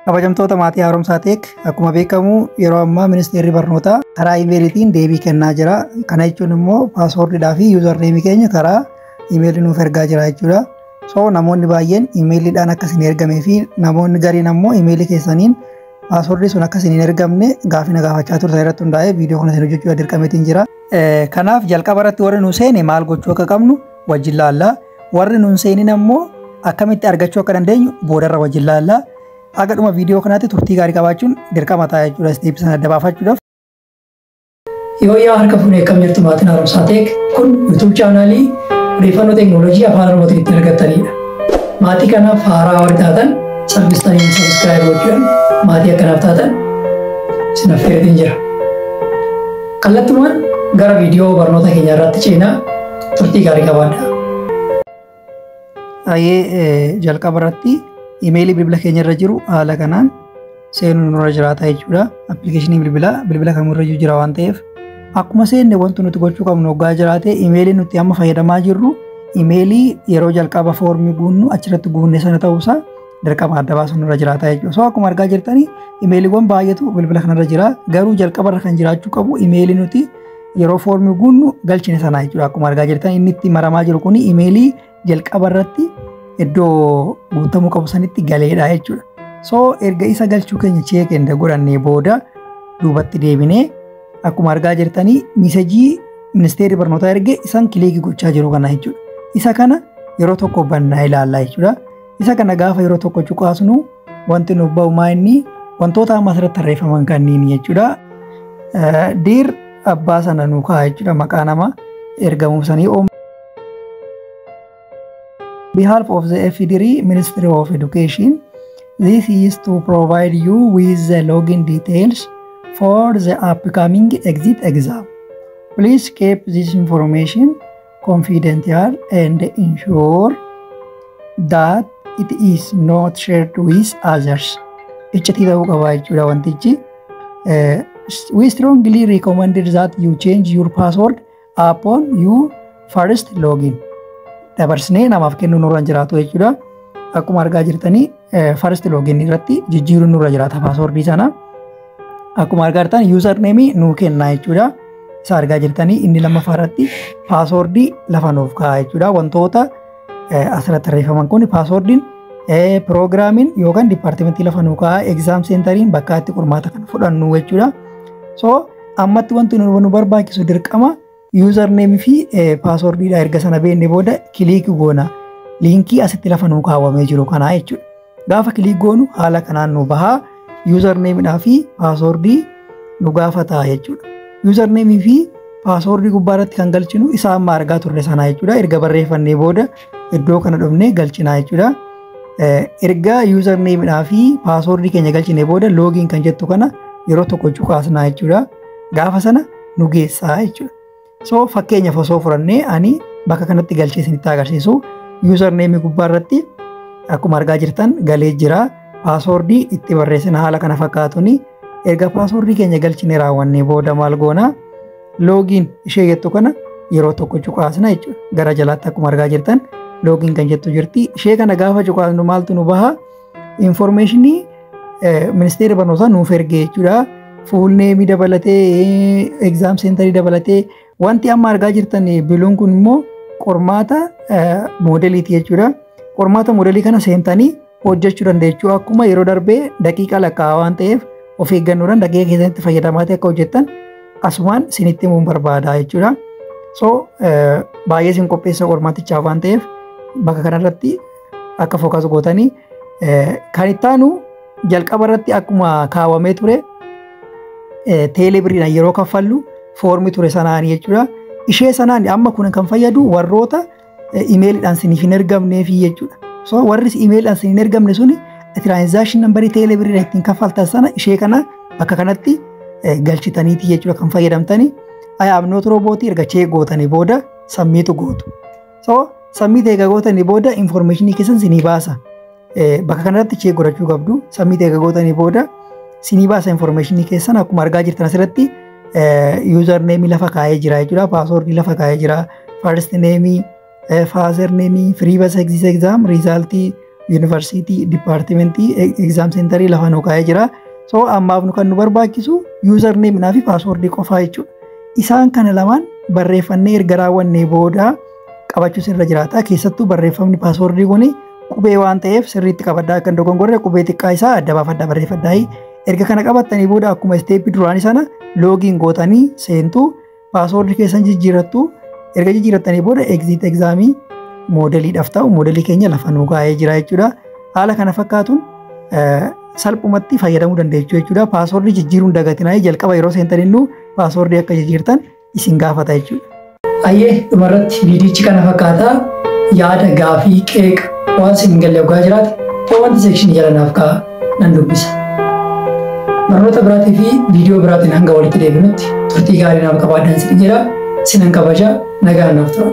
Kabajamtoota maatii Haaromsaa Tech, akkuma beekamu yeroo ammaa ministeerri barnootaa karaa imeeliitiin deebii kennaa jira. Kana jechuun immoo passwordiidhaa fi usernameii keenya karaa imeelii nuuf ergaa jira jechuudha. So namoonni baay'een imeeliidhaan akka isin ergamee fi namoonni gariin ammoo imeelii keessaniin passwordii sun akka isin hin ergamne gaafii na gaafachaa turtan irratti hundaa'ee viidiyoo kana isin hojjechuu dirqameetiin jira. Kanaaf jalqaba irratti warri nu seene maal gochuu akka qabnu wajjin laallaa. Warri nu hin seenin ammoo akkamitti argachuu akka dandeenyu boodarra wajjin laallaa. Haga dhuma viidiyoo kanaatti turtii gaarii qabaachuun dirqama ta'a jechuudha stepii sana adda baafachuudhaaf. Yoo harka fuunee, akkam jirtu maatiin Haaromsaa Tech? Kun YouTube channelii odeeffannoo teekinooloojii afaan Oromootiin ittiin argattanidha. Maatii kanaaf haaraa warri taatan salphistanii subscribe gochuun maatii akkanaaf taatan isin affeereetiin jira. Kallattumaan gara viidiyoo barnoota keenya irratti ceenaa, turtii gaarii qabaadha. Baay'ee jalqaba irratti imeelii bilbila keenya irra jiru haala kanaan seenuun nurra jiraata jechuudha. Applicationii bilbilaa bilbila kamirra jira waan ta'eef, akkuma seenne wanti nuti gochuu qabnu hoggaa jiraate, imeelii nuti amma fayyadamaa jirru imeelii yeroo jalqaba foormii guunnu achirratti guunne sana ta'uusaa dirqama adda baasuun nurra jiraata jechuudha. So akkuma argaa jirtanii imeeliiwwan baay'eetu bilbila kanarra jira. Garuu jalqaba irra kan jiraachuu qabu imeelii nuti yeroo foormii guunnu galchine sana jechuudha. Akkuma argaa jirtan inni itti maramaa jiru kuni imeelii jalqaba irratti iddoo guutamuu qabu sanitti galeedha jechuudha. So erga isa galchuu keenya check enda godhannee booda duubatti deebinee akkuma argaa jirtanii messageii ministeerri barnootaa erge isan clickii gochaa jiru kana jechuudha. Isa kana yeroo tokko bannaa ilaallaa jechuudha. Isa kana gaafa yeroo tokko cuqaasnu wanti nuuf ba'u maa inni wantoota amma asirratti tarreeffaman kanneen jechuudha. Dear abbaa sana nuu kaa'a jechuudha, maqaa nama ergamuu sanii. Behalf of the FDRE Ministry of Education, this is to provide you with the login details for the upcoming exit exam. Please keep this information confidential and ensure that it is not shared with others. Iccitii ta'uu qaba jechuudha wantichi. We strongly recommended that you change your password upon your first login. Dabarsinee namaaf kennuu nurra hin jiraatu jechuudha. Akkuma argaa jirtanii first login irratti jijjiiruun nurra jiraata passwordii sana. Akkuma argaa jirtan username nuu kenna jechuudha. Isa argaa jirtanii inni lammaffaa irratti passwordii lafa nuuf kaa'a jechuudha. Wantoota asirratti tarreeffaman kun passwordiin, programiin yookaan departmentii lafa nuu kaa'a, exam centeriin bakka itti qormaata kana fudhannu jechuudha. So ammatti wanti nu barbaachisu dirqama usernameii fi passwordiidha. Erga sana beekne booda click goona. Linkii asitti lafa nuu kaawwamee jiru kanaa jechuudha. Gaafa click goonu haala kanaan nu bahaa, usernameiidhaa fi passwordii nu gaafata jechuudha. Usernameii fi passwordii gubbaa irratti kan galchinu isa amma argaa turre sanaa jechuudha. Erga barreeffannee booda iddoo kana dhufnee galchinaa jechuudha. Erga usernameiidhaa fi passwordii keenya galchine booda login kan jettu kana yeroo tokko cuqaasnaa jechuudha. Gaafa sana nu geessaa jechuudha. So fakkeenyaaf osoo furannee ani bakka kanatti galchee isinitti agarsiisu, usernameii gubbaa irratti akkuma argaa jirtan galee jira. Passwordii itti barreessina haala kana fakkaatuuni. Erga passwordii keenya galchine raawwannee booda maal goona? Login ishee jettu kana yeroo tokko cuqaasna jechuudha. Gara jalaatti akkuma argaa jirtan login kan jettu jirti. Ishee kana gaafa cuqaasnu maaltu nu baha? Informationii ministeerri barnootaa nuuf erge jechuudha. Full nameii dabalatee, exam centerii dabalatee, wanti amma argaa jirtan blueun kun immoo qormaata modeliiti jechuudha. Qormaata modelii kana seentanii hojjechuu dandeechuu. Akkuma yeroo darbee daqiiqa lakkaa'aa waan ta'eef, of eeggannoodhaan daqiiqa keessatti fayyadamaatee akka hojjettan asumaan isinitti himuun barbaada jechuudha. So baay'ee isin qopheessa qormaatichaaf waan ta'eef, bakka kanarratti akka focus gootanii. Kan ittaanu jalqaba irratti akkuma kaawwamee ture teelebiriidhaan yeroo kaffallu foormii ture sanaan jechuudha. Ishee sanaan amma kun kan fayyadu warroota imeeliidhaan siniif hin ergamneefi jechuudha. So warri imeeliidhaan sin hin ergamne suni transaction numberii teelebiriidhaan ittiin kaffaltan sana ishee kana bakka kanatti galchitaniiti jechuudha kan fayyadamtanii. "I am not robotii" erga check gootanii booda submit gootu. So submit eega gootanii booda informationii keessan sinii baasa. Bakka kanarratti check godhachuu qabdu. Submit eega gootanii booda sinii baasa informationii keessan. Akkuma argaa jirtan asirratti usernameii lafa kaa'ee jira jechuudha. Passwordii lafa kaa'ee jira. First nameii, father nameii, previous exit exam, resultii, Yuunivarsiitii, dipaartimentii, exam centerii lafa nu kaa'ee jira. So ammaaf nu kan nu barbaachisu username fi passwordii qofaa jechuudha. Isaan kana lamaan barreeffannee erga raawwannee booda qabachuu sirra jiraata. Keessattuu barreeffamni passwordii kun qubee waan ta'eef sirriitti qabaddaa, akka hin dogongorre qubee xiqqaa isaa adda baafadhaa barreeffadhaa. Erga kana qabattanii booda akkuma stepii duraanii sana login gootanii seentu, passwordii keessan jijjiirattu. Erga jijjiirattanii booda exit examii modeliidhaaf ta'u modelii keenya lafa nu kaa'ee jira jechuudha. Haala kana fakkaatuun salphumatti fayyadamuu dandeessu jechuudha. Passwordii jijjiiruun dagatinaa, jalqaba yeroo seentan innuu passwordii akka jijjiirtan isin gaafata jechuudha. Ayyee, dhumarratti viidiyichi kana fakkaata. Yaada, gaafii, qeeqa, waan isin hin galle waggaa jiraate comment sectionii jala naaf kaa'aa, nan dubbisa. Barnoota biraatii fi viidiyoo biraatiin hanga walitti deebinutti turtii gaarii naaf qabaadhaan isin jedha. Sinan kabaja, nagaan naaf tura.